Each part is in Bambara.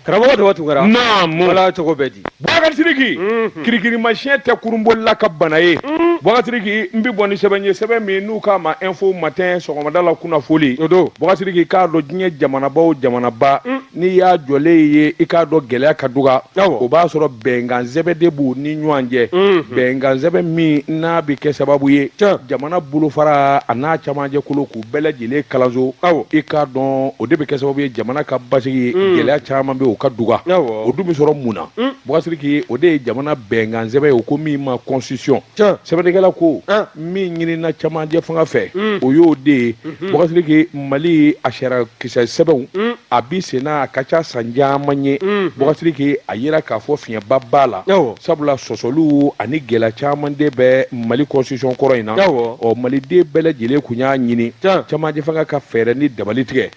Karamɔgɔ Daba Tunkara. Naamu. Wala cogo bɛ di? Bubakari Sidiki. Kirikirimasiyɛn tɛ kurunbolila ka bana ye. Bubakari Sidiki, n bɛ bɔ ni sɛbɛn ye, sɛbɛn min n'u k'a ma Info Matin, sɔgɔmada la kunnafoli. O don. Bubakari Sidiki, k'a dɔn diɲɛ jamanaba o jamanaba, n'i y'a jɔlen ye, i k'a dɔn gɛlɛya ka duga. Awɔ. O b'a sɔrɔ bɛnkan sɛbɛn de b'u ni ɲɔgɔn cɛ. Bɛnkan sɛbɛn min n'a bɛ kɛ sababu ye. Tiɲɛ. Jamana bolofara a n'a camancɛ kolo k'u bɛɛ lajɛlen kalanso. Awɔ. I k'a dɔn o de bɛ kɛ sababu ye jamana ka basigi, gɛlɛya caman bɛ o ka duga. Awɔ. O dun bɛ sɔrɔ mun na? Bubakari Sidiki, o de ye jamana bɛnkan sɛbɛn ye, o ko min ma constitution. Tiɲɛ. Sɛbɛnnikɛla ko min ɲinina camancɛ fanga fɛ, o y'o de ye. Bubakari Sidiki, Mali a sariya kisɛ sɛbɛnw a bi senna a ka ca san caman ye. Bubakari Sidiki, a yira k'a fɔ fiɲɛba b'a la. Awɔ. Sabula sɔsɔliw ani gɛlɛya caman de bɛ Mali constitution kɔrɔ in na. Awɔ. Ɔ, maliden bɛɛ lajɛlen kun y'a ɲini Tiɲɛ. camancɛ fanga ka fɛɛrɛ ni dabali tigɛ.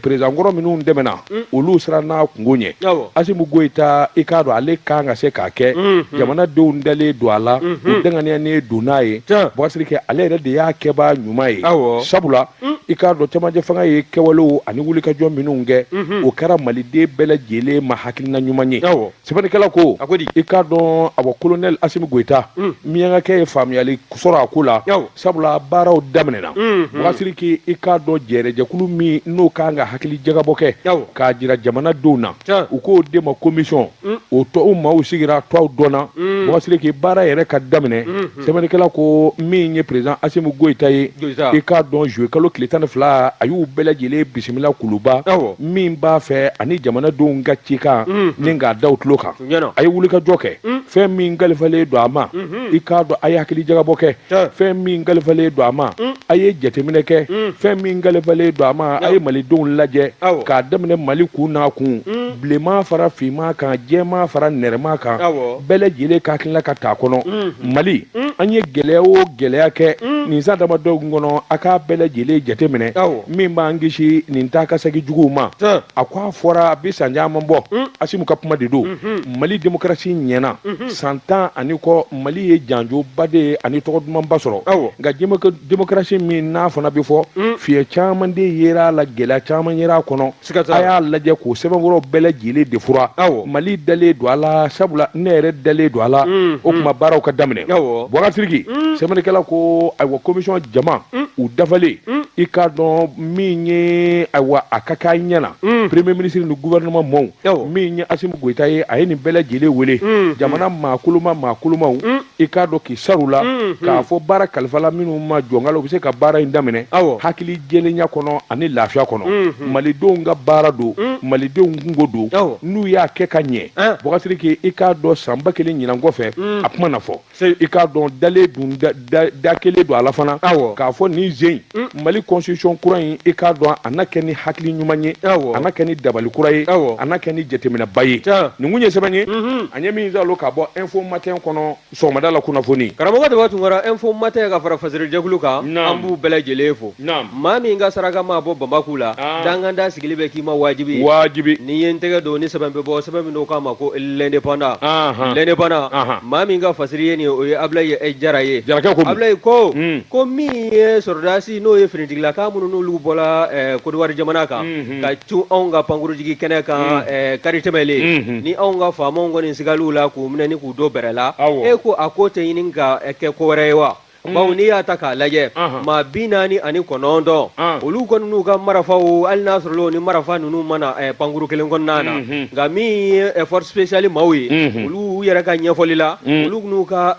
Président kɔrɔ minnu tɛmɛna, olu siranna kunko ɲɛ. Awɔ. Asimi Goyita, i k'a dɔn ale kan ka se k'a kɛ. Jamanadenw dalen don a la, u danganiyanen don n'a ye. Tiɲɛ. Bubakari Sidiki, ale yɛrɛ de y'a kɛbaa ɲuman ye. Awɔ. Sabula i k'a dɔn camancɛ fanga ye kɛwalew ani wulikajɔ minnu kɛ, o kɛra maliden bɛɛ lajɛlen ma hakilina ɲuman ye. Awɔ. Sɛbɛnnikɛla ko, A ko di? I k'a dɔn awa colonel Asimi Goyita, miyankakɛ ye faamuyali sɔrɔ a ko la. Awɔ. Sabula baaraw daminɛna. Bubakari Sidiki, i k'a dɔn jɛrɛjɛkulu min n'o kan ka hakili jagabɔ kɛ Awɔ. k'a jira jamanadenw na, Tiɲɛ. u k'o de ma commission, o tɔw maaw sigira, tɔw dɔnna. Bubakari Sidiki, baara yɛrɛ ka daminɛ. Sɛbɛnnikɛla ko min ye président Asimi Goyita ye, Goyita. I k'a dɔn juillet kalo tile 12, a y'u bɛɛ lajɛlen bisimila Kuluba. Awɔ. Min b'a fɛ ani jamanadenw ka cikan ni k'a da u tulo kan. Tiɲɛ na. A ye wulikajɔ kɛ, fɛn min kalifalen don a ma, i k'a dɔn a ye hakili jagabɔ kɛ. Tiɲɛ. Fɛn min kalifalen don a ma, a ye jateminɛ kɛ. Fɛn min kalifalen don a ma, a ye malidenw lajɛ Awɔ. k'a daminɛ Mali kun n'a kun, bilenman fara finman kan, jɛman fara nɛrɛman kan. Awɔ. Bɛɛ lajɛlen ka hakilina ka t'a kɔnɔ. Mali, an ye gɛlɛya o gɛlɛya kɛ nin san damadɔ kɔnɔ, a k'a bɛɛ lajɛlen jateminɛ. Awɔ. Min b'an kisi nin taa ka segin juguw ma. Tiɲɛ. A ko a fɔra a bɛ san caman bɔ, Asimu ka kuma de don, Mali démocratie ɲɛna san 10 ani kɔ, Mali ye janjoba de ye ani tɔgɔ dumanba sɔrɔ. Awɔ. Nka démocratie min n'a fana bɛ fɔ, fiɲɛ caman de yera a la, gɛlɛya caman yera a kɔnɔ. Siga t'a la. A y'a lajɛ k'o sɛbɛnfuraw bɛɛ lajɛlen de fura. Awɔ. Mali dalen don a la, sabula ne yɛrɛ dalen don a la. O tuma baaraw ka daminɛ. Awɔ. Bubakari Sidiki, sɛbɛnnikɛla ko ayiwa commission jama u dafalen, i k'a dɔn min ye ayiwa a ka k'a ɲɛna premier ministre ni gouvernement mɔɔw. Awɔ. Min ye Asimi Goyita ye, a ye nin bɛɛ lajɛlen wele, jamana maakoloma maakolomaw, i k'a dɔn k'i sar'u la k'a fɔ baara kalifala minnu ma jɔnkala, u bɛ se ka baara in daminɛ Awɔ. hakili jɛlenya kɔnɔ ani lafiya kɔnɔ. Malidenw ka baara don, malidenw kunko don. Awɔ. N'u y'a kɛ ka ɲɛ, Bubakari Sidiki, i k'a dɔn san 1000 ɲinan kɔfɛ, a kuma na fɔ. I k'a dɔn dalen dun da kelen don a la fana. Awɔ. K'a fɔ nin zen in, Mali constitution kura in, i k'a dɔn a na kɛ ni hakili ɲuman ye. Awɔ. A na kɛ ni dabali kura ye. Awɔ. A na kɛ ni jateminɛba ye. Tiɲɛ. Nin kun ye sɛbɛn ye an ye min salo ka bɔ Info Matin kɔnɔ sɔgɔmada la kunnafoni. Karamɔgɔ Daba Tunkara, Info Matin ka fara fasirijɛkulu kan, Naam. an b'u bɛɛ lajɛlen fo. Naam. Maa min ka saraka ma bɔ banbaku la, dankan da sigili bɛ k'i ma wajibi ye. Wajibi. N'i ye n tɛgɛ don ni sɛbɛn bɛ bɔ, sɛbɛn min n'o k'a ma ko L'Indépendant. L'Indépendant, maa min ka fasiri ye nin ye, o ye Abulayi Jara ye. Jarakɛ ko mun? Abulayi ko ko min ye sɔrɔdasi n'o ye finitigilaka minnu n'olu bɔra Kodowari jamana kan ka cun anw ka pankurujigi kɛnɛ kan kari tɛmɛlen, ni anw ka faamaw kɔni sigal'u la k'u minɛ ni k'u don bɛrɛ la. Awɔ. E ko a ko tɛ ɲini ka kɛ ko wɛrɛ ye wa? Bawo n'i y'a ta k'a lajɛ, maa 49, olu kɔni n'u ka marifaw, hali n'a sɔrɔ ni marifa ninnu ma na pankuru kelen kɔnɔna na, nka min ye force spéciale maaw ye, olu yɛrɛ ka ɲɛfɔli la, olu n'u ka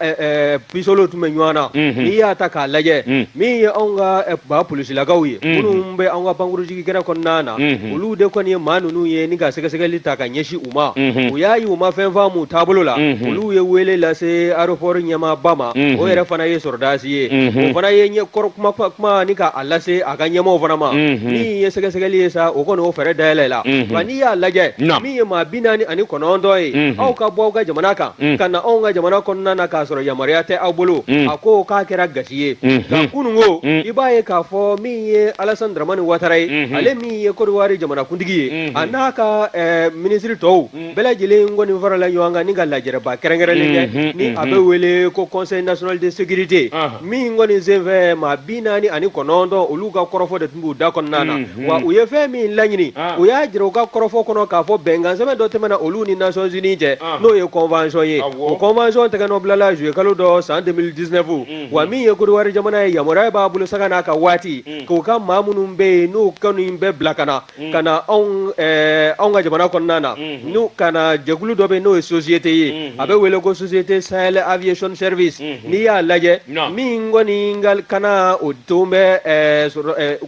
pistoletw tun bɛ ɲɔgɔn na. N'i y'a ta k'a lajɛ, min ye anw ka ba polisilakaw ye minnu bɛ anw ka pankurujigi kɛnɛ kɔnɔna na, olu de kɔni ye maa ninnu ye ni ka sɛgɛsɛgɛli ta ka ɲɛsin u ma. U y'a ye u ma fɛn faamu taabolo la, olu ye wele lase aéroport ɲɛmaaba ma, o yɛrɛ fana ye sɔrɔdasi ye, o fana ye ɲɛ kɔrɔ kuma kuma ni k'a lase a ka ɲɛmaaw fana ma. Min ye sɛgɛsɛgɛli ye sa, o kɔni o fɛɛrɛ dayɛlɛ la. Nka n'i y'a lajɛ, min ye maa 49 ye, aw ka bɔ aw ka jamana kan ka na anw ka jamana kɔnɔna na k'a sɔrɔ yamaruya tɛ aw bolo, a ko k'a kɛra gasi ye. Nka kununko, i b'a ye k'a fɔ min ye Alassane Dramane Ouattara ye, ale min ye Côte d'Ivoire jamanakuntigi ye, a n'a ka minisiri tɔw bɛɛ lajɛlen kɔni farala ɲɔgɔn kan ni ka lajɛrɛba kɛrɛnkɛrɛnlen kɛ ni a bɛ wele ko Conseil national de sécurité. Min kɔni senfɛ maa 49 olu ka kɔrɔfɔ de tun b'u da kɔnɔna na, wa u ye fɛn min laɲini, u y'a jira u ka kɔrɔfɔ kɔnɔ k'a fɔ bɛnkan sɛbɛn dɔ tɛmɛna olu ni Nations Unies cɛ, n'o ye convention ye. O convention tɛgɛnɔ bilala juillet kalo dɔ san 2019. Wa min ye Côte d'Ivoire jamana ye, yamaruya b'a bolo sanga n'a ka waati k'u ka maa minnu bɛ yen n'u kɔni bɛ bila ka na ka na anw ka jamana kɔnɔna na, n'u ka na jɛkulu dɔ bɛ n'o ye société ye, a bɛ wele ko société Sahel Aviation Service. N'i y'a lajɛ, min kɔni ka kana o ton bɛ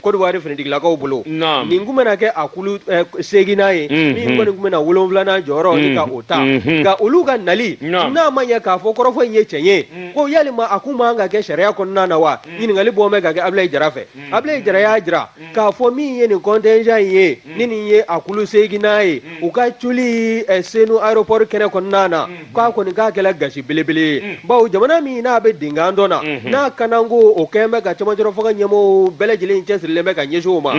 Côte d'Ivoire finitigilakaw bolo, nin tun bɛna kɛ a kulu seeginnan ye, min kɔni tun bɛna wolonwulanan jɔyɔrɔ ni ka o ta. Nka olu ka nali, n'a ma ɲɛ k'a fɔ kɔrɔfɔ in ye tiɲɛ ye, ko yalima a kun man ka kɛ sariya kɔnɔna na wa? Ɲininkali bɔ bɛ ka kɛ Abulayi Jara fɛ. Abulayi Jara y'a jira k'a fɔ min ye nin contingent in ye, ni nin ye a kulu seeginnan ye, u ka culi Senu aéroport kɛnɛ kɔnɔna na, k'a kɔni k'a kɛla gasi belebele ye, bawo jamana min n'a bɛ denkan dɔn na, n'a kananko o kɛlen bɛ ka cɛmancɛrɔ fanga ɲɛmɔgɔw bɛɛ lajɛlen cɛsirilen bɛ ka ɲɛsin o ma.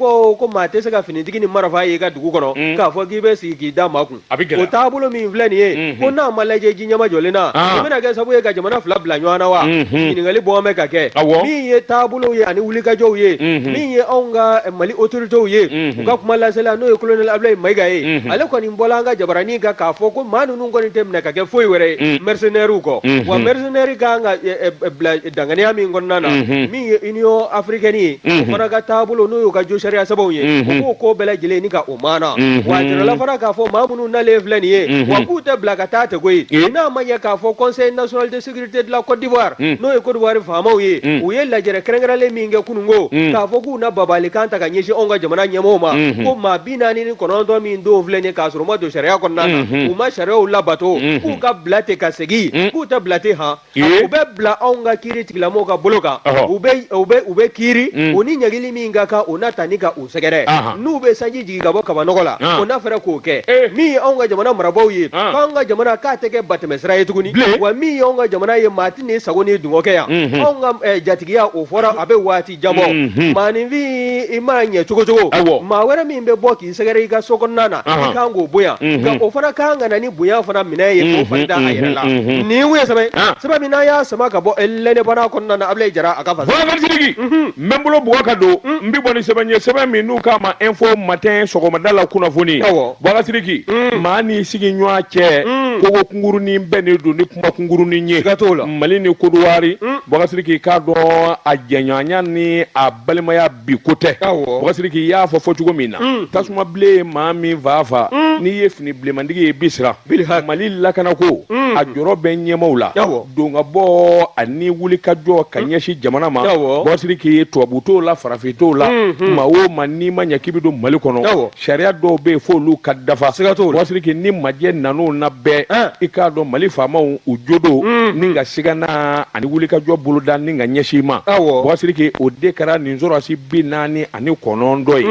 O ko maa tɛ se ka finitigi ni marifa ye i ka dugu kɔnɔ k'a fɔ k'i bɛ sigi k'i da makun. A bɛ gɛlɛya. O taabolo min filɛ nin ye, ko n'a ma lajɛ ji ɲɛmajɔlen na, o bɛna kɛ sababu ye ka jamana fila bila ɲɔgɔn na wa? Ɲininkali bɔ bɛ ka kɛ. Min ye taabolow ye ani wulikajɔw ye, min ye anw ka Mali autorités ye, u ka kuma lasela n'o ye colonel Abulayi Mayiga ye, ale kɔni bɔla an ka jabaranin kan k'a fɔ ko maa ninnu kɔni tɛ minɛ ka kɛ foyi wɛrɛ ye mercenaires kɔ. Wa mercenaire ka kan ka bila danganiya min kɔnɔna na, min ye Union africaine ye, o fana ka taabolo n'o y'u ka jo sariya sɛbɛnw ye, u b'o ko bɛɛ lajɛlen ni ka o maana. Wa a jirala fana k'a fɔ maa minnu nalen filɛ nin ye, wa k'u tɛ bila ka taa ten koyi, n'a ma ɲɛ k'a fɔ Conseil national de sécurité de la Côte d'Ivoire, n'o ye Côte d'Ivoire faamaw ye, u ye lajɛrɛ kɛrɛnkɛrɛnlen min kɛ kununko, k'a fɔ k'u na babalikan ta ka ɲɛsin anw ka jamana ɲɛmɔgɔw ma, ko maa 49 min don filɛ nin ye k'a sɔrɔ u ma don sariya kɔnɔna na, u ma sariyaw labato, k'u ka bila ten ka segin, k'u tɛ bila ten han. U bɛ bila anw ka kiiri tigilamɔgɔw ka bolo kan, u bɛ kiiri, u ni ɲangili min ka kan, o na ta ni ka u sɛgɛrɛ. N'u bɛ sanji jigin ka bɔ kabanɔgɔ la, o na fɛɛrɛ k'o kɛ. Min ye anw ka jamana marabaaw ye, k'anw ka jamana k'a tɛ kɛ batɛmɛsira ye tuguni. Wa min ye anw ka jamana ye, maa tɛ n'i sago n'i dungɔ kɛ yan. Anw ka jatigiya, o fɔra a bɛ waati jan bɔ. Maaninfin, i mana ɲɛ cogo cogo, maa wɛrɛ min bɛ bɔ k'i sɛgɛrɛ i ka so kɔnɔna na, i kan k'o bonya, nka o fana kan ka na ni bonya fana minɛ ye k'o fari da a yɛrɛ la. Nin kun ye sɛbɛn sɛbɛn min n'an y'a sama ka bɔ L'Indépendant kɔnɔna na, Abulayi Jara a ka fasa. Boubacar Sidiki, n bɛ n bolo bugɔ ka don, n bɛ bɔ ni sɛbɛn ye, sɛbɛn min n'u k'a ma Info Matin, sɔgɔmada la kunnafoni. Boubacar Sidiki, maa n'i sigiɲɔgɔn cɛ, kogo kunkurunin bɛnnen don ni kuma kunkurunin ye. Siga t'o la. Mali ni Kodowari, Boubacar Sidiki, k'a dɔn a jɛɲɔgɔnya ni a balimaya bi ko tɛ. Boubacar Sidiki, i y'a fɔ fɔ cogo min na, tasuma bilen ye maa min fa fa, n'i ye fini bilenmantigi ye, bi siran. Mali lakanako, a jɔrɔ bɛ ɲɛmaaw la, don ka bɔ ani wulikajɔ ka ɲɛsin jamana ma. Boubacar Sidiki, tubabu t'o la, farafin t'o la, maa o maa n'i ma ɲɛ k'i bɛ don Mali kɔnɔ, sariya dɔw bɛ yen f'olu ka dafa. Boubacar Sidiki, ni majɛ nan'o na bɛɛ, i k'a dɔn Mali faamaw u jo don ni ka sigana ani wulikajɔ boloda ni ka ɲɛsin ma. Boubacar Sidiki, o de kɛra nin sɔrɔdasi 49 ye.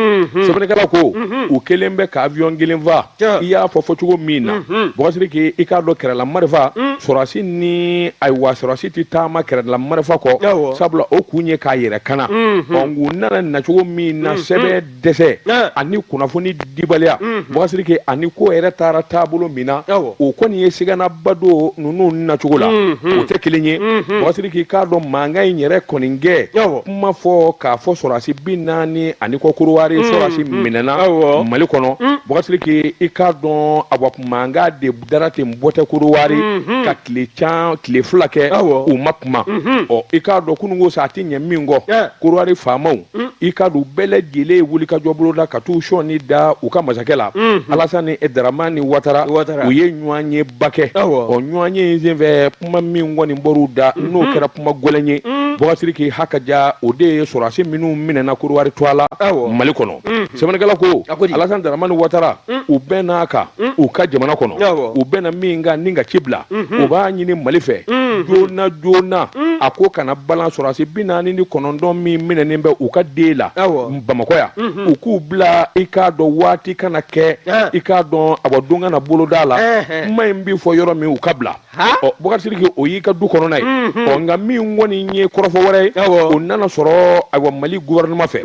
Sɛbɛnnikɛla ko u kɛlen bɛ ka avion kelen fa. I y'a fɔ fɔcogo min na, Boubacar Sidiki, i k'a dɔn kɛlɛla marifa sɔrɔdasi ni, ayiwa, sɔrɔdasi tɛ taama kɛlɛla marifa kɔ, sabula o kun ye k'a yɛrɛ kana. Ɔ u nana nacogo min na, sɛbɛn dɛsɛ ani kunnafoni dibaliya, Boubacar Sidiki, ani ko yɛrɛ taara taabolo min na, o kɔni ye siganaba don ninnu nacogo la. O tɛ kelen ye. Boubacar Sidiki, k'a dɔn mankan in yɛrɛ kɔni kɛ kuma fɔ k'a fɔ sɔrɔdasi 40 ani kɔ Korowari sɔrɔdasi minɛna Mali kɔnɔ. Boubacar Sidiki, i k'a dɔn awa mankan de dara ten bɔ tɛ Korowari ka tile can tile 2 kɛ u ma kuma. Ɔ i k'a dɔn kununko sa a tɛ ɲɛ min kɔ, Korowari faamaw, i k'a dɔn bɛɛ lajɛlen ye wulikajɔ boloda ka t'u sɔnni da u ka masakɛ la, Alasani Daramani Watara. U ye ɲɔgɔn ye ba kɛ. Ɔ ɲɔgɔn ye in senfɛ, kuma min kɔni bɔr'u da, n'o kɛra kuma gɛlɛn ye, Boubacar Sidiki, haka ja, o de ye sɔrɔdasi minnu minɛna Korowari tɔgɔ la Mali kɔnɔ. Sɛbɛnnikɛla ko Alasani Daramani Watara, u bɛn'a kan u ka jamana kɔnɔ, u bɛnna min kan ni ka ci bila, u b'a ɲini Mali fɛ joona joona a ko kana balan sɔrɔdasi 49 min minɛnen bɛ u ka den la Bamakɔ yan, u k'u bila. I k'a dɔn waati kana kɛ, i k'a dɔn awa don kana boloda la, kuma in bɛ fɔ yɔrɔ min, u ka bila. Ɔ Boubacar Sidiki, o y'i ka du kɔnɔna ye. Ɔ nka min kɔni ye kɔrɔfɔ wɛrɛ ye, o nana sɔrɔ ayiwa Mali gouvernement fɛ,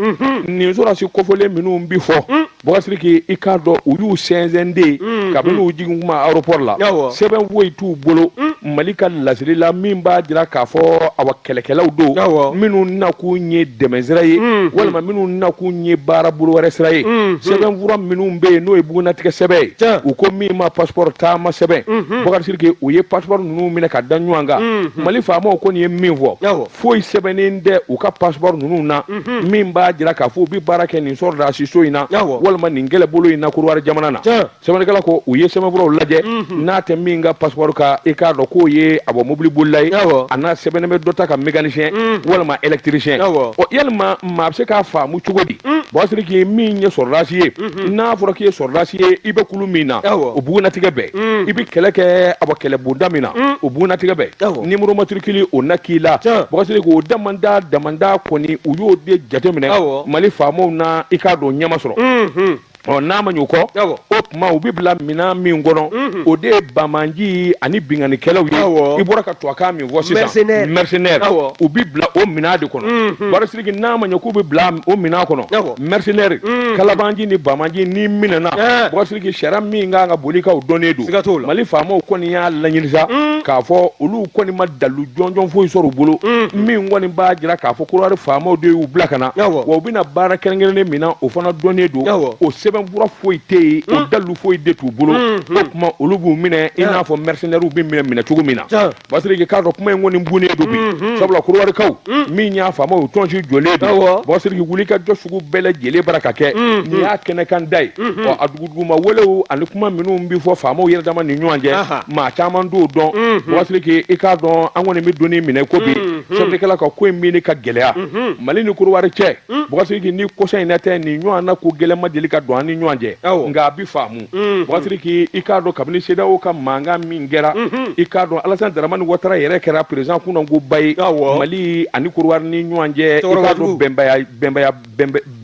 nin sɔrɔdasi kofɔlen minnu bi fɔ, Boubacar Sidiki, i k'a dɔn u y'u sɛnsɛn de kabini u jigin kuma aéroport la, sɛbɛn foyi t'u bolo. Mali ka laseli la min b'a jira k'a fɔ awa kɛlɛkɛlaw don minnu nakun ye dɛmɛ sira ye walima minnu nakun ye baara bolo wɛrɛ sira ye. Sɛbɛnfura minnu bɛ yen, n'o ye bugunnatigɛ sɛbɛn ye, u ko min ma passeport, taama sɛbɛn, Bubakari Sidiki, u ye passeport ninnu minɛ ka da ɲɔgɔn kan. Mali faamaw kɔni ye min fɔ, foyi sɛbɛnnen tɛ u ka passeport ninnu na min b'a jira k'a fɔ u bɛ baara kɛ nin sɔrɔdasi so in na walima nin kɛlɛbolo in na Korowari jamana na. Sɛbɛnnikɛla ko u ye sɛbɛnfuraw lajɛ, n'a tɛ min ka passeport kan, i k'a dɔn k'o ye a bɔ mobili bolila ye, a n'a sɛbɛnnen bɛ dɔ ta ka mécanicien walima électricien. Ɔ, yalima maa bɛ se k'a faamu cogo di, Bubakari Sidiki, min ye sɔrɔdasi ye, n'a fɔra k'i ye sɔrɔdasi ye, i bɛ kulu min na, o bugunnatigɛ bɛɛ, i bɛ kɛlɛ kɛ a bɔ kɛlɛbonda min na, o bugunnatigɛ bɛɛ, numéro matricule o na k'i la. Bubakari Sidiki, o damanda damanda kɔni, u y'o de jateminɛ, Mali faamaw na, i k'a dɔn, ɲɛma sɔrɔ. Ɔ, n'a ma ɲɛ o kɔ, o tuma u bɛ bila minɛn min kɔnɔ, o de ye banbaanci ani binkannikɛlaw ye. I bɔra ka tubabukan min fɔ sisan, mercenaire, u bɛ bila o minɛn de kɔnɔ. Bubakari Sidiki, n'a ma ɲɛ k'u bɛ bila o minɛn kɔnɔ, mercenaire, kalabanci ni banbaanci, n'i minɛna, Bubakari Sidiki, sariya min kan ka boli ka o dɔnnen don. Mali faamaw kɔni y'a laɲini sa k'a fɔ olu kɔni ma dalu jɔnjɔn foyi sɔrɔ u bolo min kɔni b'a jira k'a fɔ Korowari faamaw de y'u bila ka na, wa u bɛna baara kɛrɛnkɛrɛnnen min na, o fana dɔnnen don. O sɛbɛnfura foyi tɛ yen, o dalu foyi de t'u bolo. O tuma olu b'u minɛ i n'a fɔ mercenairew bɛ minɛ cogo min na. Bubakari Sidiki, k'a dɔn kuma in kɔni bunnen don bi, sabula Korowarikaw min y'a faamaw, o tɔnsi jɔlen don. Bubakari Sidiki, wuli ka jɔ sugu bɛɛ lajɛlen bara ka kɛ, nin y'a kɛnɛkan da ye. Ɔ, a duguduguma welew ani kuma minnu bɛ fɔ faamaw yɛrɛ dama ni ɲɔgɔn cɛ, maa caman t'o dɔn. Bubakari Sidiki, i k'a dɔn an kɔni bɛ don minɛ ko bi, sɛbɛnnikɛla ka ko in min ka gɛlɛya Mali ni Korowari cɛ. Bubakari Sidiki, ni kɔsa in na tɛ, nin ɲɔgɔn na ko gɛlɛn ma deli ka don an ni ɲɔgɔn cɛ, nka a bɛ faamu. Bubakari Sidiki, i k'a dɔn kabini CEDEAO ka mankan min kɛra, i k'a dɔn Alassane Dramane Ouattara yɛrɛ kɛra président kunnakoba ye Mali ani Korowari ni ɲɔgɔn cɛ, i k'a dɔn bɛnbaya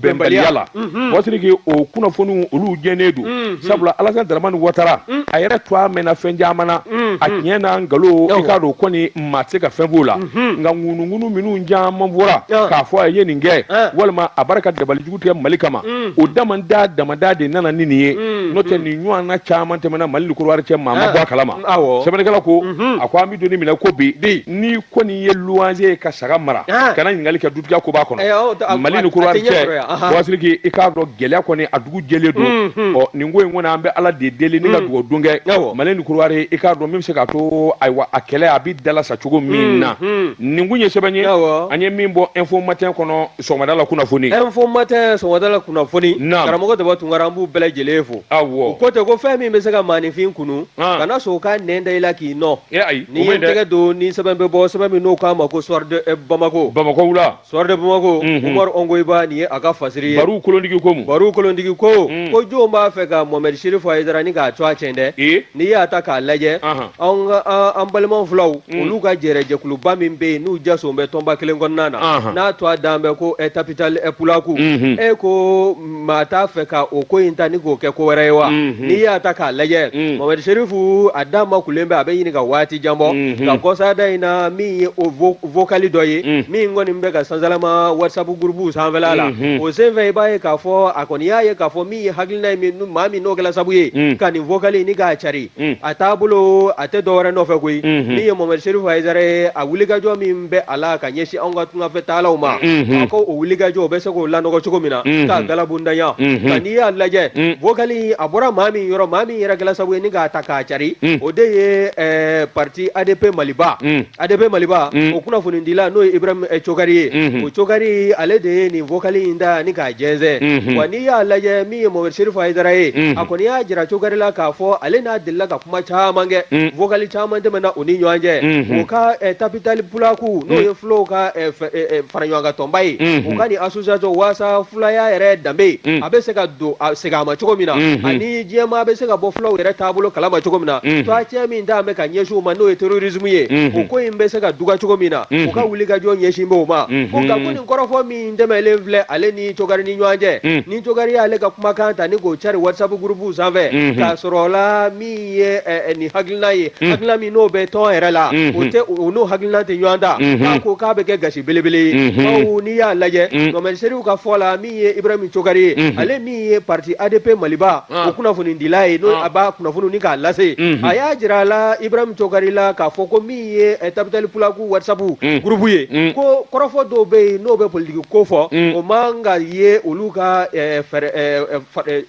bɛnbaliya la. Bubakari Sidiki, o kunnafoniw olu jɛnen don, sabula Alassane Dramane Ouattara a yɛrɛ to a mɛnna fɛn caman na, a tiɲɛ n'a nkalon, i k'a dɔn kɔni maa tɛ se ka fɛn f'o la. Nka ŋunuŋunu minnu caman fɔra k'a fɔ a ye nin kɛ walima a b'a ka dabalijugu tigɛ Mali kama, o damanda damanda de nana ni nin ye. N'o tɛ, nin ɲɔgɔnna caman tɛmɛna Mali ni Korowari cɛ, maa ma bɔ a kalama. Sɛbɛnnikɛla ko a ko an bɛ don min na ko bi, n'i kɔni ye luwanse ye ka saga mara, kana ɲininkali kɛ, dutigiya ko b'a kɔnɔ. Mali ni Korowari cɛ, Bubakari Sidiki, i k'a dɔn gɛlɛya kɔni a dugu jɛlen don. Ɔ, nin ko in kɔni, an bɛ Ala de deli ni ka dugawu don kɛ Mali ni Korowari, i k'a dɔn min bɛ se k'a to, ayiwa, a kɛlɛ a bɛ dalasa cogo min na. Nin kun ye sɛbɛn ye an ye min bɔ Info Matin kɔnɔ sɔgɔmada la kunnafoni. Info Matin sɔgɔmada la kunnafoni. Karamɔgɔ Daba Tunkara, an b'u bɛɛ lajɛlen fo. U ko ten ko fɛn min bɛ se ka maaninfin kunu, kana sɔn o ka nɛn da i la k'i nɔ. Ayi. Ni ye tɛgɛ don ni sɛbɛn bɛ bɔ, sɛbɛn min n'o k'a ma ko Soir de Bamako. Bamakɔ wula. Soir de Bamako, Umar Ongoyiba, nin ye a ka fasiri ye. Baro kolontigi ko mun? Baro kolontigi ko ko jɔn b'a fɛ ka Mohamed Chérif Haïdara ni k'a to a cɛn dɛ. N'i y'a ta k'a lajɛ, anw ka an balimaw fulaw, olu ka jɛrɛjɛkuluba min bɛ yen n'u jason bɛ tɔnba kelen kɔnɔna na, n'a to a dan bɛ ko Tabital Pulaaku, e ko maa t'a fɛ ka o ko in ta ni k'o kɛ ko wɛrɛ ye wa? N'i y'a ta k'a lajɛ, Mohamed Chérif a da makulen bɛ, a bɛ ɲini ka waati jan bɔ nka kɔsada in na, min ye o vocal dɔ ye min kɔni bɛ ka sansalama WhatsApp groupe sanfɛla la, o senfɛ i b'a ye k'a fɔ a kɔni y'a ye k'a fɔ min ye hakilina ye, min maa min n'o kɛla sabu ye ka nin vocal ni k'a cari, a taabolo a tɛ dɔwɛrɛ nɔfɛ koyi, min ye Mohamed Chérif Haïdara ye, a wulikajɔ min bɛ a la ka ɲɛsin anw ka tungafɛ taalaw ma, a ko o wulikajɔ o bɛ se k'o lanɔgɔ cogo min na k'a galabundanya. Nka n'i y'a lajɛ, vocal a bɔra maa min yɔrɔ, maa min yɛrɛ kɛla sabu ye ni k'a ta k'a cari, o de ye parti ADP Maliba. ADP Maliba, o kunnafonidila n'o ye Ibrahim Cokari ye, o Cokari ale de ye nin vocal in ta ni k'a jɛnsɛn. Wa n'i y'a lajɛ, min ye Mohamed Chérif Haïdara ye, a kɔni y'a jira Cokari la k'a fɔ ale n'a delila ka kuma caman kɛ, vocal caman tɛmɛna u ni ɲɔgɔn cɛ. O ka Tabital Pulaaku, n'o ye fulaw ka faraɲɔgɔnkan tɔnba ye, u ka nin association waasa fulaya yɛrɛ danbe a bɛ se ka don a segin a ma cogo min na, ani diɲɛmaa bɛ se ka bɔ fulaw yɛrɛ taabolo kalama cogo min na, tɔgɔcɛ min ta bɛ ka ɲɛsin u ma, n'o ye terrorisme ye, o ko in bɛ se ka duga cogo min na, u ka wulikajɔ ɲɛsin bɛ o ma. Ko nka ko nin kɔrɔfɔ min tɛmɛlen filɛ ale ni Cokari ni ɲɔgɔn cɛ, ni Cokari y'ale ka kumakan ta ni k'o cari WhatsApp groupe sanfɛ, k'a sɔrɔ la min ye nin hakilina ye. ye hakilina min n'o bɛ tɔn yɛrɛ la, o tɛ o n'o hakilina tɛ ɲɔgɔn ta. K'a ko k'a bɛ kɛ gasi belebele ye, bawo n'i y'a lajɛ, Mohamed Cherif ka fɔ la, min ye Ibrahim Cokari ye, ale min ye parti ADP Maliba o kunnafonidila ye, n'o a b'a kunnafoni ni k'a lase, a y'a jira a la, Ibrahim Cokari la, k'a fɔ ko min ye Tabital Pulaku WhatsApp groupe ye, ko kɔrɔfɔ dɔw bɛ yen n'o bɛ politiki ko fɔ, o man ka ye olu ka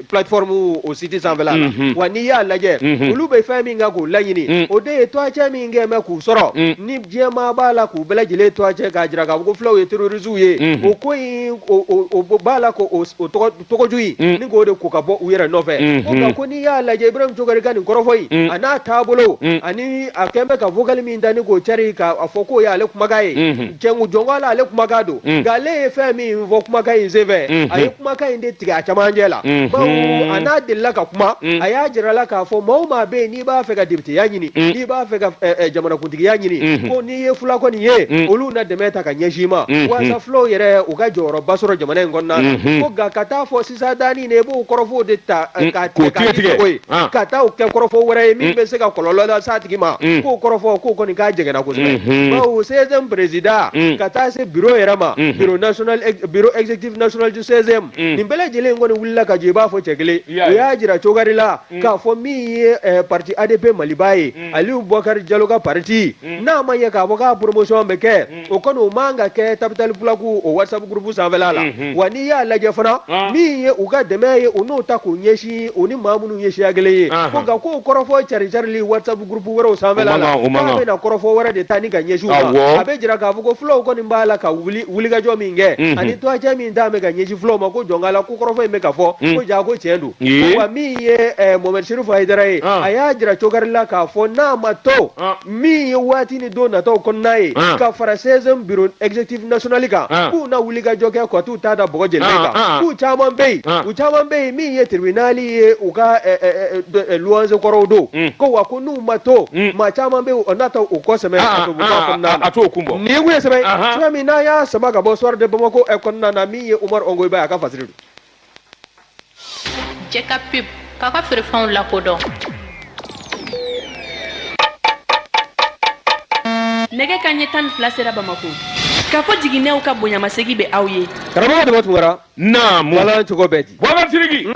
plateforme o site sanfɛla la. Wa n'i y'a lajɛ, olu bɛ fɛn min kan k'o laɲini, o de ye tɔgɔcɛ min kɛ bɛ k'u sɔrɔ ni diɲɛmaa b'a la k'u bɛɛ lajɛlen tɔgɔcɛ k'a jira k'a fɔ ko fulaw ye terroristew ye, o ko in o b'a la k'o tɔgɔjugu in ni k'o de ko ka bɔ u yɛrɛ nɔfɛ. Ko nka ko n'i y'a lajɛ, Ibrahim Cokari ka nin kɔrɔfɔ in, a n'a taabolo ani a kɛn bɛ ka vocal min ta ni k'o cari k'a fɔ k'o y'ale kumakan ye, cɛnku jɔnko la ale kumakan don, nka ale ye fɛn min fɔ kumakan in senfɛ, a ye kumakan in de tigɛ a camancɛ la, bawo a n'a delila ka kuma, a y'a jira la k'a fɔ maa o maa bɛ yen n'i b'a fɛ ka députéya ɲini, n'i b'a fɛ ka jamanakuntigiya ɲini, ko n'i ye fula kɔni ye, olu na dɛmɛ ta ka ɲɛsin i ma walasa fulaw yɛrɛ u ka jɔyɔrɔba sɔrɔ jamana in kɔnɔna na. Ko nka ka taa fɔ sisan danni ne i b'o kɔrɔfɔw de ta k'a tigɛ k'a tigɛ ye ka taa o kɛ kɔrɔfɔ wɛrɛ ye min bɛ se ka kɔlɔlɔ lase a tigi ma, k'o kɔrɔfɔ k'o kɔni k'a jɛngɛnna kosɛbɛ, bawo CSM président ka taa se bureau yɛrɛ ma, bureau national, bureau exécutif national du CSM, nin bɛɛ lajɛlen kɔni wulila ka jɔ i b'a fɔ cɛ kelen. U y'a jira Cokari la k'a fɔ min ye parti ADP Maliba ye, Aliyu Bubakari Jalo ka parti, n'a ma ɲɛ k'a fɔ k'a promotion bɛ kɛ, o kɔni o man ka kɛ Tabital Pulaku o WhatsApp groupe sanfɛla la. Wa n'i y'a lajɛ fana, min ye u ka dɛmɛ ye, u n'o ta k'u ɲɛsin u ni maa minnu ye siya kelen ye, ko nka k'o kɔrɔfɔ cari carili WhatsApp groupe wɛrɛw sanfɛla la, k'a bɛna kɔrɔfɔ wɛrɛ de ta ni ka ɲɛsin u ma. A bɛ jira k'a fɔ ko fulaw kɔni b'a la ka wuli wulikajɔ min kɛ ani tɔgɔcɛ min ta bɛ ka ɲɛsin fulaw ma, ko jɔn la ko kɔrɔfɔ in bɛ ka fɔ ko ja ko tiɲɛ don. Wa min ye Mohamed Cherif Hayidara ye, a y'a jira Cokari la k'a fɔ n'a ma to min ye waati ni don nataw kɔnɔna ye ka fara CSM bureau exécutif national kan, k'u na wulikajɔ kɛ ka t'u ta da bɔgɔ jenilen kan, k'u caman bɛ yen, u caman bɛ yen min ye tribunal ye u ka luwanse kɔrɔw don, ko wa ko n'u ma to, maa caman bɛ yen o n'a ta u kɔ sɛmɛ kɔnɔna na. A t'o kun bɔ. Nin kun ye sɛbɛn sɛbɛn min n'an y'a sama ka bɔ Soir de Bamako kɔnɔna na, min ye Umaru Ongoyiba ye, a ka fasiri don. Jɛ ka pub k'a ka feerefɛnw lakodɔn. Nɛgɛ ka ɲɛ 12 sera Bamakɔ. K'a fɔ jiginɛw ka bonyamasegin bɛ aw ye. Karamɔgɔ Daba Tunkara. Naamu. Balan cogo bɛɛ di. Bubakari Sidiki.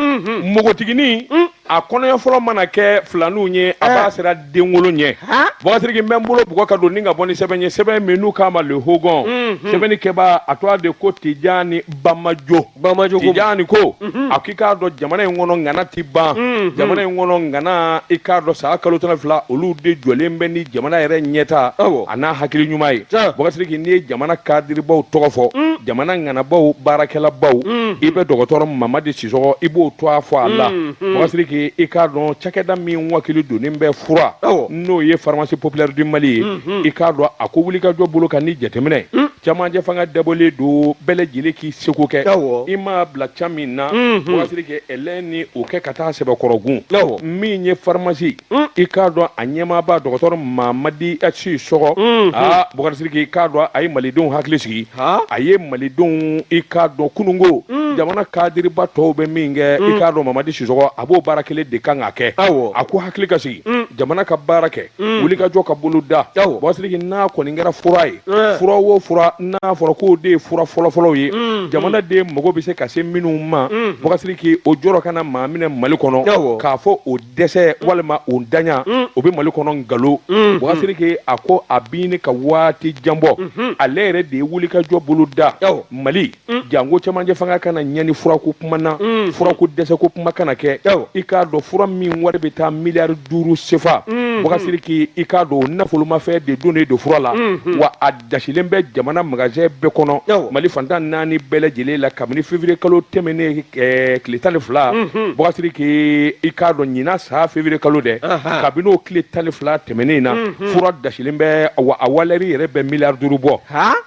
Npogotiginin. A kɔnɔɲɛ fɔlɔ mana kɛ filaniw ye, a b'a siran denwolo ɲɛ. Bubakari Sidiki, n bɛ n bolo bugɔ ka don ni ka bɔ ni sɛbɛn ye, sɛbɛn min n'u k'a ma Le Hogon. Sɛbɛnni kɛbaa a tɔgɔ de ko Tijani Bamajo. Bamajo. Tijani ko a k'i k'a dɔn jamana in kɔnɔ ŋana ti ban. Jamana in kɔnɔ ŋana, i k'a dɔn san kalo 12 olu de jɔlen bɛ ni jamana yɛrɛ ɲɛta a n'a hakili ɲuman ye. Bubakari Sidiki, n'i ye jamana kadiribaw tɔgɔ fɔ, jamana ŋanabaw, baarakɛlabaw, i bɛ dɔgɔtɔrɔ Mamadi Sisɔgɔ, i b'o tɔgɔ fɔ a la. Bubakari Sidiki, i k'a dɔn cakɛda min wakili donnen bɛ fura, n'o ye Pharmacie populaire du Mali ye, i k'a dɔn a ko wulikajɔ bolo kan ni jateminɛ camancɛ fanga dabɔlen don bɛɛ lajɛlen k'i seko kɛ. I m'a bila ca min na, Bubakari Sidiki, ɛlɛ ni o kɛ ka taa sɛbɛkɔrɔgun min ye pharmacie, i k'a dɔn a ɲɛmaaba dɔgɔtɔrɔ Mamadi Sisɔgɔ. Aa Bubakari Sidiki, i k'a dɔn a ye malidenw hakili sigi, a ye malidenw, i k'a dɔn kununko jamana kadiriba tɔw bɛ min kɛ, i k'a dɔn Mamadi Sisɔgɔ a b'o baara kelen de kan ka kɛ. A ko hakili ka sigi, jamana ka baara kɛ, wulikajɔ ka bolo da. Bubakari Sidiki, n'a kɔni kɛra fura ye, fura o fura n'a fɔra k'o de ye fura fɔlɔfɔlɔw ye, jamanaden mago bɛ se ka se minnu ma, Bubakari Sidiki, o jɔrɔ kana maa minɛ Mali kɔnɔ k'a fɔ o dɛsɛ walima o daɲa o bɛ Mali kɔnɔ. Nkalon. Bubakari Sidiki, a ko a bi ka waati jan bɔ, ale yɛrɛ de ye wulikajɔ bolo da Mali janko cɛmancɛ fanga kana ɲɛni furako kuma na, furako dɛsɛko kuma kana kɛ. I k'a dɔn fura min wari bɛ taa miliyari 5 sefa, Bubakari Sidiki, i k'a dɔn o nafolomafɛn de donnen don fura la, wa a dasilen bɛ jamana magasin bɛɛ kɔnɔ Mali fan 14 bɛɛ lajɛlen la kabini février kalo tɛmɛnen tile 12. Bubakari Sidiki, i k'a dɔn ɲinan san février kalo dɛ, kabini o tile 12 tɛmɛnen na, fura dasilen bɛ, wa a valeur yɛrɛ bɛ miliyari 5 bɔ.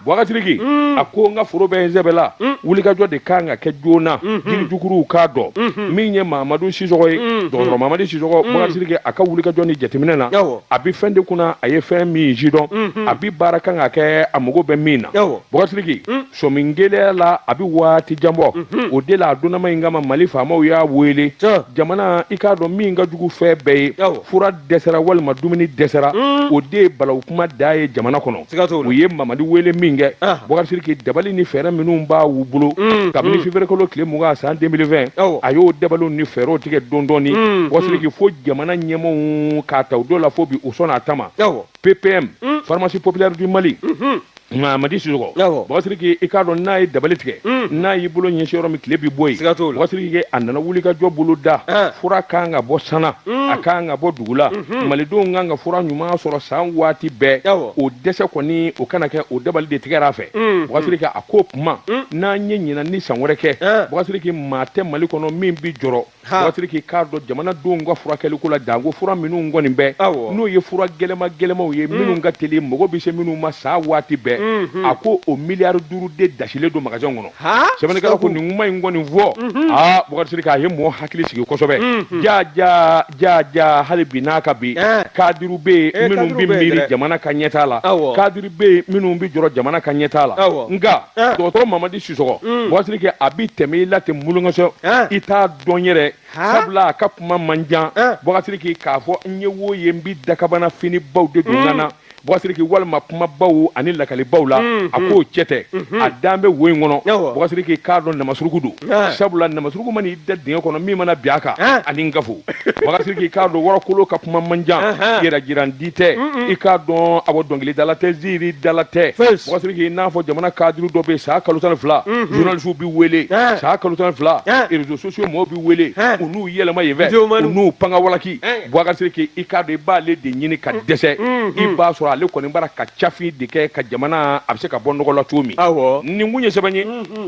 Bubakari Sidiki, a ko n ka foro bɛ n sɛbɛ la, wulikajɔ de kan ka kɛ joona, jirijukuruw k'a dɔn min ye Mamadu Sisɔgɔ ye, dɔgɔtɔrɔ Mamadu Sisɔgɔ. Bubakari Sidiki, a ka wulikajɔ ni jateminɛ na. na, a bɛ fɛn de kunna, a ye fɛn min sidɔn, a bɛ baara kan ka kɛ, a mago bɛ min na. Bubakari Sidiki, sɔmi gɛlɛya la, a bɛ waati jan bɔ. O de la, a donnama in kama, Mali faamaw y'a wele. Jamana, i k'a dɔn min ka jugu fɛn bɛɛ ye, fura dɛsɛra walima dumuni dɛsɛra, o de ye balawu kuma da ye jamana kɔnɔ. U ye Mamadi wele min kɛ, Bubakari Sidiki, dabali ni fɛɛrɛ minnu b'a bolo kabini février kalo tile 20 san 2020, a y'o dabaliw ni fɛɛrɛw tigɛ dɔɔni dɔɔni. Bubakari Sidiki, fo jamana ɲɛmaaw k'a ta o don la fo bi, u sɔnna a ta ma. PPM, Pharmacie Populaire du Mali, Mamadi Sisɔkɔ, Bubakari Sidiki, i k'a dɔn n'a ye dabali tigɛ, n'a y'i bolo ɲɛsin yɔrɔ min, tile bɛ bɔ yen. Bubakari Sidiki, a nana wuli ka jɔ bolo da. Fura kan ka bɔ sanna, a kan ka bɔ dugu la, malidenw kan ka fura ɲuman sɔrɔ san waati bɛɛ. O dɛsɛ kɔni, o kana kɛ. O dabali de tigɛra a fɛ. Bubakari Sidiki, a ko kuma n'an ye ɲinan ni san wɛrɛ kɛ, Bubakari Sidiki, maa tɛ Mali kɔnɔ min bɛ jɔrɔ. Bubakari Sidiki, k'a dɔn jamanadenw ka furakɛliko la, janko fura minnu kɔni bɛ, n'o ye fura gɛlɛma gɛlɛmaw ye, minnu ka teli, mɔgɔ bɛ se minnu ma san waati bɛɛ, a ko o miliyari 5 de dasilen don magasin kɔnɔ. Sɛbɛnnikɛla ko nin kuma in kɔni fɔ, aa, Bubakari Sidiki, a ye mɔgɔ hakili sigi kosɛbɛ. Ja ja ja ja, hali bi n'a ka bi, kadiriw bɛ yen minnu bɛ miiri jamana ka ɲɛtaa la, kadiri bɛ yen minnu bɛ jɔrɔ jamana ka ɲɛtaa la. Nka dɔgɔtɔrɔ Mamadi Sisɔkɔ, Bubakari Sidiki, a bɛ tɛmɛ i la ten mulungasɔ, i t'a dɔn yɛrɛ, sabula a ka kuma man jan. Bubakari Sidiki, k'a fɔ n ye wo ye, n bi dakabana fini baw de don n na, Bubakari Sidiki, walima kumabaw ani lakalibaw la, a k'o cɛ tɛ. A dan bɛ wo in kɔnɔ. Bubakari Sidiki, k'a dɔn namasuruku don, sabula namasuruku mana i da dingɛ kɔnɔ, min mana bin a kan ani n gafo. Bubakari Sidiki, k'a dɔn wɔrɔkolo ka kuma man jan, yɛrɛ jirandi tɛ, i k'a dɔn awɔ, dɔnkilidala tɛ, ziiridala tɛ. Bubakari Sidiki, i n'a fɔ jamana kadiri dɔ bɛ yen, san kalo 12 journaliste bɛ wele, san kalo 12 réseaux sociaux mɔgɔw bɛ wele, u n'u yɛlɛma yen fɛ, u n'u panga walaki. Bubakari Sidiki, i k'a dɔn i b'ale de ɲini ka dɛsɛ, i b'a sɔrɔ ale kɔni bara ka cafin de kɛ ka jamana a bɛ se ka bɔ nɔgɔ la cogo min. Nin kun ye sɛbɛn ye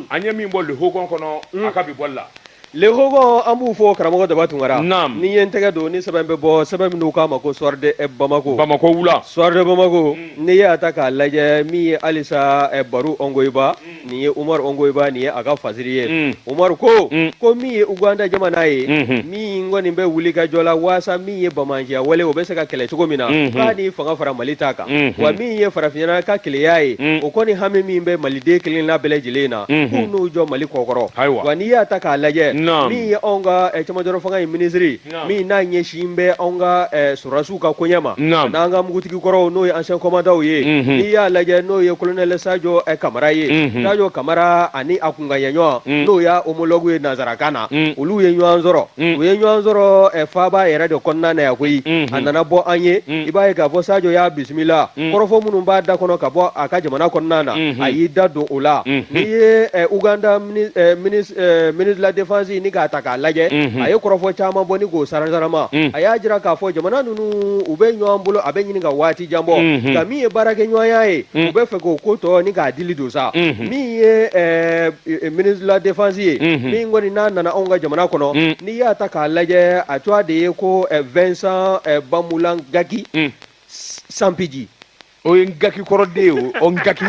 an ye min bɔ Le Hogon kɔnɔ, a ka bi bɔli la. Le Hogon, an b'u fo, karamɔgɔ Daba Tunkara. N'i ye n tɛgɛ don ni sɛbɛn bɛ bɔ, sɛbɛn min n'u k'a ma ko Soir de Bamako. Bamako wula. Soir de Bamako, n'i y'a ta k'a lajɛ, min ye halisa Baru Ongoyiba, nin ye Umar Ongoyiba, nin ye a ka fasiri ye. Umar ko ko min ye Uganda jamana ye, min kɔni bɛ wuli ka jɔ la waasa min ye banbaanciya wale, o bɛ se ka kɛlɛ cogo min na, k'a ni fanga fara Mali ta kan. Wa min ye farafinna ka kelenya ye, o kɔni hami min bɛ maliden kelenna bɛɛ lajɛlen na, k'u n'u jɔ Mali kɔkɔrɔ. Wa n'i y'a ta k'a lajɛ, min ye anw ka cɛmancɛrɔ fanga ye, minisiri min n'a ɲɛsin bɛ anw ka sɔrɔdasiw ka koɲɛ ma, n'an ka mugutigi kɔrɔw, n'o ye ancien commandant ye, n'i y'a lajɛ, n'o ye colonel Sajo Kamara ye. Sajo Kamara ani a kunkanɲɛɲɔgɔn, n'o y'a homologue ye nansarakan na, olu ye ɲɔgɔn sɔrɔ, u ye ɲɔgɔn sɔrɔ faaba yɛrɛ de kɔnɔna na yan koyi. A nana bɔ an ye, i b'a ye k'a fɔ Sajo y'a bisimila. Kɔrɔfɔ minnu b'a da kɔnɔ ka bɔ a ka jamana kɔnɔna na, a y'i da don o la. N'i ye Uganda ministre de la défense ni k'a ta k'a lajɛ, a ye kɔrɔfɔ caman bɔ ni k'o saransaranma. A y'a jira k'a fɔ jamana ninnu, u bɛ ɲɔgɔn bolo, a bɛ ɲini ka waati jan bɔ. Nka min ye baarakɛɲɔgɔnya ye, u bɛ fɛ k'o ko tɔ ni k'a dili don sa. Min ye ministre de la défense ye, min kɔni n'a nana anw ka jamana kɔnɔ, n'i y'a ta k'a lajɛ, a tɔgɔ de ye ko Vincent Bamulangaki Sampiji. O ye Ngaki kɔrɔden ye, o Ngaki.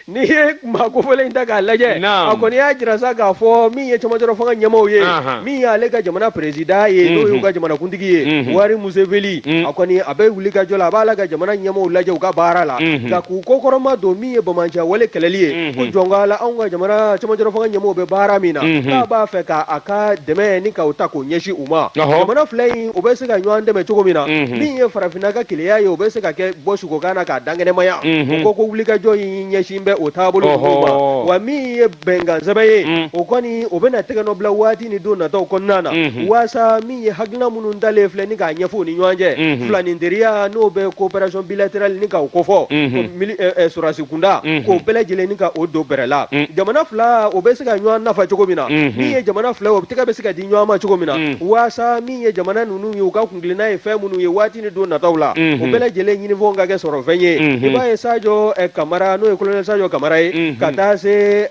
N'i ye maa kofɔlen in ta k'a lajɛ, a kɔni y'a jira sa k'a fɔ min ye cɛmancɛrɔ fanga ɲɛmaaw ye, min y'ale ka jamana président ye, n'o y'u ka jamanakuntigi ye, Yoweri Museveni, a kɔni a bɛ wuli ka jɔ la, a b'a la ka jamana ɲɛmaaw lajɛ u ka baara la, nka k'u kɔkɔrɔma don min ye banbaanciya wale kɛlɛli ye, ko jɔn la anw ka jamana cɛmancɛrɔ fanga ɲɛmaaw bɛ baara min na, k'a b'a fɛ k'a ka dɛmɛ ni k'o ta k'o ɲɛsin u ma. Jamana fila in, u bɛ se ka ɲɔgɔn dɛmɛ cogo min na, min ye farafinna ka kelenya ye, o bɛ se ka kɛ bɔ sukokan na k'a dankɛnɛmaya. O ko wulikajɔ in ɲɛsin bɛ o taabolo ninnu ma. Wa min ye bɛnkan sɛbɛn ye, o kɔni o bɛna tɛgɛnɔ bila waati ni don nataw kɔnɔna na, waasa min ye hakilina minnu talen filɛ ni k'a ɲɛfɔ u ni ɲɔgɔn cɛ, filanin teriya n'o bɛ coopération bilatérale ni k'o kofɔ sɔrɔdasi kunda, k'o bɛɛ lajɛlen ni ka o don bɛrɛ la. Jamana fila, o bɛ se ka ɲɔgɔn nafa cogo min na, min ye jamana fila, o tɛgɛ bɛ se ka di ɲɔgɔn ma cogo min na, waasa min ye jamana ninnu ye, u ka kuntilenna ye fɛn minnu ye waati ni don nataw la, o bɛɛ lajɛlen ɲinifɛnw ka kɛ sɔrɔfɛn ye. I b'a ye Sajo Kamara n'o ye colonel Sadio Kamara ye ka taa se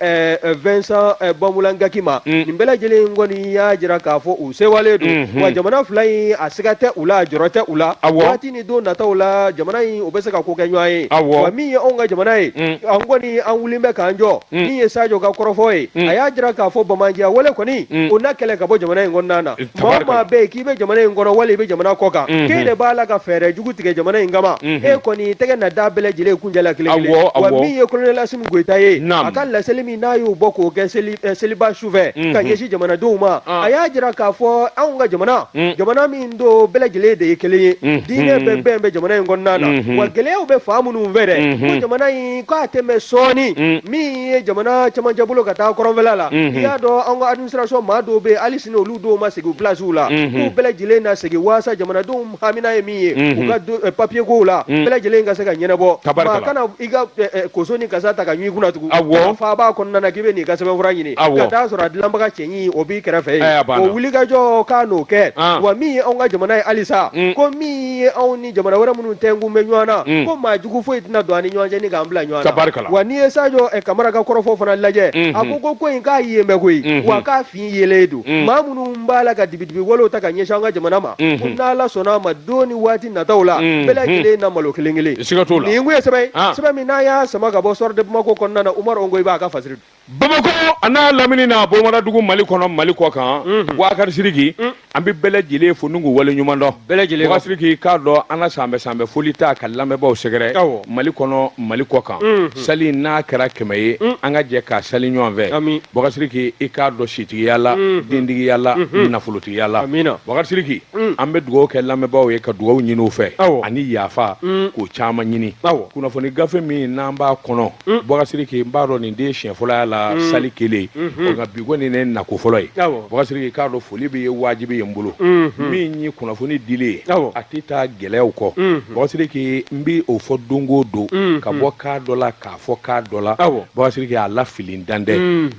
Vincent Bamulangaki ma nin bɛɛ lajɛlen kɔni y'a jira k'a fɔ u sewalen don wa jamana fila in a siga tɛ u la a jɔrɔ tɛ u la waati ni don nataw la jamana in u bɛ se ka ko kɛ ɲɔgɔn ye wa min ye anw ka jamana ye an kɔni an wulilen bɛ k'an jɔ min ye Sadio ka kɔrɔfɔ ye a y'a jira k'a fɔ banbaanciya wale kɔni o na kɛlɛ ka bɔ jamana in kɔnɔna na maa o maa bɛ yen k'i bɛ jamana in kɔnɔ wali i bɛ jamana kɔ kan k'e de b'a la ka fɛɛrɛ jugu tigɛ jamana in kama e kɔni tɛgɛ na da bɛɛ lajɛlen kunjɛ la kelen kelen wa min ye colonel Asimi Goyita ye a ka laseli min n'a y'o bɔ k'o kɛ seliba sufɛ ka ɲɛsin jamanadenw ma a y'a jira k'a fɔ anw ka jamana jamana min don bɛɛ lajɛlen de ye kelen ye diinɛ bɛɛ bɛn bɛ jamana in kɔnɔna na wa gɛlɛyaw bɛ fan minnu fɛ dɛ ko jamana in k'a tɛ mɛn sɔɔni min ye jamana cɛmancɛ bolo ka taa kɔrɔnfɛla la i y'a dɔn anw ka administration maa dɔw bɛ yen hali sini olu dɔw ma segin u pilasiw la k'u bɛɛ lajɛlen na segin waasa jamanadenw hamina ye min ye u ka papiye kow la bɛɛ lajɛlen ka se ka ɲɛnabɔ maa kana i ka koso ni kasa ta ka ɲun i kunna tugun faaba kɔnɔna na k'i bɛ n'i ka sɛbɛnfura ɲini ka taa sɔrɔ a dilanbaga cɛɲi o b'i kɛrɛfɛ yen o wulikajɔ k'a n'o kɛ wa min ye anw ka jamana ye halisa ko min ye anw ni jamana wɛrɛ minnu tɛnkun bɛ ɲɔgɔn na ko maa jugu foyi tɛna don an ni ɲɔgɔn cɛ ni k'an bila ɲɔgɔn na wa n'i ye Sadio Kamara ka kɔrɔfɔ fana lajɛ a ko ko in k'a yen bɛ koyi wa k'a fin yelen don maa minnu b'a la ka dibidibi walew ta ka ɲɛsin an ka jamana ma ko n'Ala sɔnna a ma don ni waati nataw la bɛɛ lajɛlen na malo kelen kelen siga t'o la nin kun ye sɛbɛn ye sɛbɛn min n'a y'a sama ka bɔ Soir de Bamako kɔnɔna na Umaru Ongoyiba a ka fasiri Bamakɔ a n'a lamini na bomaradugu Mali kɔnɔ Mali kɔ kan Bubakari Sidiki an bɛ bɛɛ lajɛlen fo ni k'u wale ɲuman dɔn bɛɛ lajɛlen Bubakari Sidiki k'a dɔn an ka sanbɛ sanbɛ foli ta ka lamɛnbaaw sɛgɛrɛ Mali kɔnɔ Mali kɔ kan sali n'a kɛra 100 ye an ka jɛ k'a sali ɲɔgɔn fɛ Bubakari Sidiki i k'a dɔn sitigiya la dentigiya la nafolotigiya la Bubakari Sidiki an bɛ dugawu kɛ lamɛnbaaw ye ka dugawu ɲini u fɛ ani yafa k'o caman ɲini kunnafoni gafe min n'an b'a kɔnɔ Bubakari Sidiki n b'a dɔn nin de siɲɛ fɔlɔ y'a la sali kelen nka bi kɔni ne nako fɔlɔ ye Bubakari Sidiki k'a dɔn foli bɛ ye wajibi ye n bolo min ye kunnafoni dili ye a tɛ taa gɛlɛyaw kɔ Bubakari Sidiki n bɛ o fɔ don o don ka bɔ kan dɔ la k'a fɔ kan dɔ la Bubakari Sidiki a lafili dan tɛ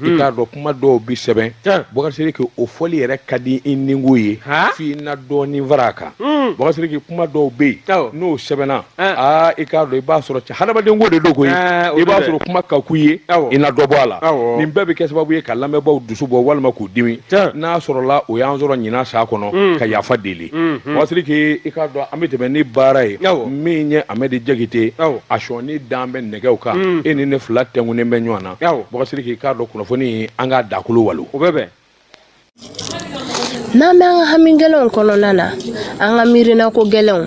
i k'a dɔn kuma dɔw bɛ sɛbɛn Bubakari Sidiki o fɔli yɛrɛ ka di i niko ye f'i na dɔɔnin fara a kan Bubakari Sidiki kuma dɔw bɛ yen n'o sɛbɛnna aa i k'a dɔn i b'a sɔrɔ hadamaden ko de don koyi i b'a sɔrɔ kuma ka ku ye i na dɔ bɔ a la nin bɛɛ bɛ kɛ sababu ye ka lamɛnbaaw dusu bɔ walima k'u dimi n'a sɔrɔla o y'an sɔrɔ ɲinan san kɔnɔ ka yafa deli Bubakari Sidiki i k'a dɔn an bɛ tɛmɛ ni baara ye min ye Amɛdi Jakite a sɔɔni dan bɛ nɛgɛw kan e ni ne fila tɛnkunnen bɛ ɲɔgɔn na Bubakari Sidiki i k'a dɔn kunnafoni an k'a dakolo walo o bɛ bɛn N'an bɛ an ka hami gɛlɛnw kɔnɔna na an ka miirinako gɛlɛnw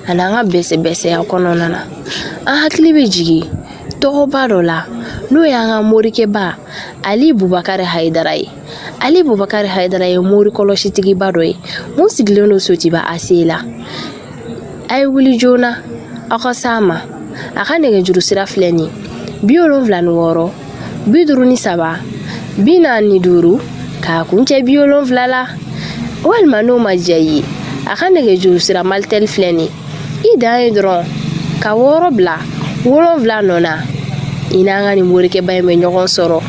ani an ka bɛsɛbɛsɛya kɔnɔna na an hakili bɛ jigin tɔgɔba dɔ la n'o y'an ka morikɛba Ali Bubakari Hayidara ye Ali Bubakari Hayidara ye mori kɔlɔsitigiba dɔ ye mun sigilen don Sotiba ACI la a ye wuli joona aw ka s'a ma a ka nɛgɛjuru sira filɛ nin ye 76 53 45 k'a kuncɛ 70 la walima n'o ma diya i ye a ka nɛgɛjuru sira Malitel filɛ nin ye i dan ye dɔrɔn ka 6 bila 7 nɔ na i n'an ka nin morikɛba in bɛ ɲɔgɔn sɔrɔ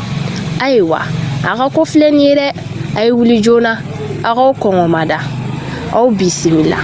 ayiwa a ka ko filɛ nin ye dɛ a ye wuli joona aw k'aw kɔngɔ mada aw bisimila.